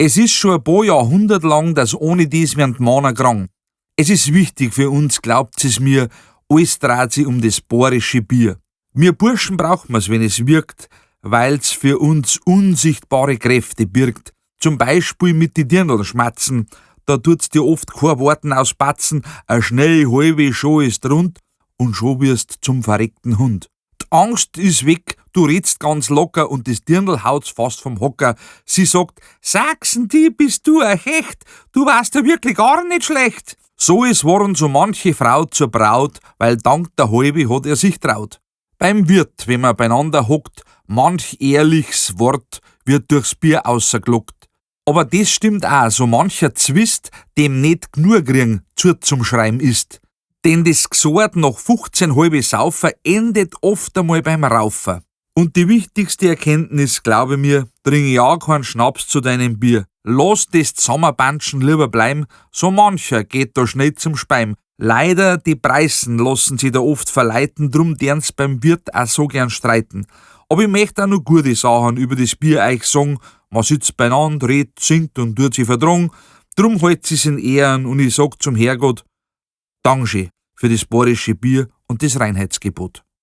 Es ist schon ein paar Jahrhundert lang, dass ohne dies werden d'Männer krank. Es ist wichtig für uns, glaubt es mir, alles dreht sich um das bayerische Bier. Wir Burschen brauchen wir's, wenn es wirkt, weil's für uns unsichtbare Kräfte birgt. Zum Beispiel mit die Dirndl schmatzen, da tut's dir oft kein Worten auspatzen, a schnell halbe Scho ist rund und scho wirst zum verreckten Hund. Die Angst ist weg, du redst ganz locker und das Dirndl haut's fast vom Hocker. Sie sagt, Sachsen, die bist du ein Hecht, du warst ja wirklich gar nicht schlecht. So ist worden so manche Frau zur Braut, weil dank der Halbe hat er sich traut. Beim Wirt, wenn man beieinander hockt, manch ehrlichs Wort wird durchs Bier aussergelockt. Aber das stimmt auch, so mancher Zwist, dem net gnur kriegen, zu zum Schreiben ist. Denn das Gsort nach 15 halbe Saufer endet oft einmal beim Raufer. Und die wichtigste Erkenntnis, glaube mir, trink ja keinen Schnaps zu deinem Bier. Lass das Zusammenbanschen lieber bleiben, so mancher geht da schnell zum Speim. Leider, die Preisen lassen sich da oft verleiten, drum dern's beim Wirt auch so gern streiten. Aber ich möchte auch noch gute Sachen über das Bier euch sagen, man sitzt beieinander, redet, singt und tut sich verdrungen. Drum halt sie's in Ehren und ich sag zum Herrgott, Dankeschön für das bayerische Bier und das Reinheitsgebot.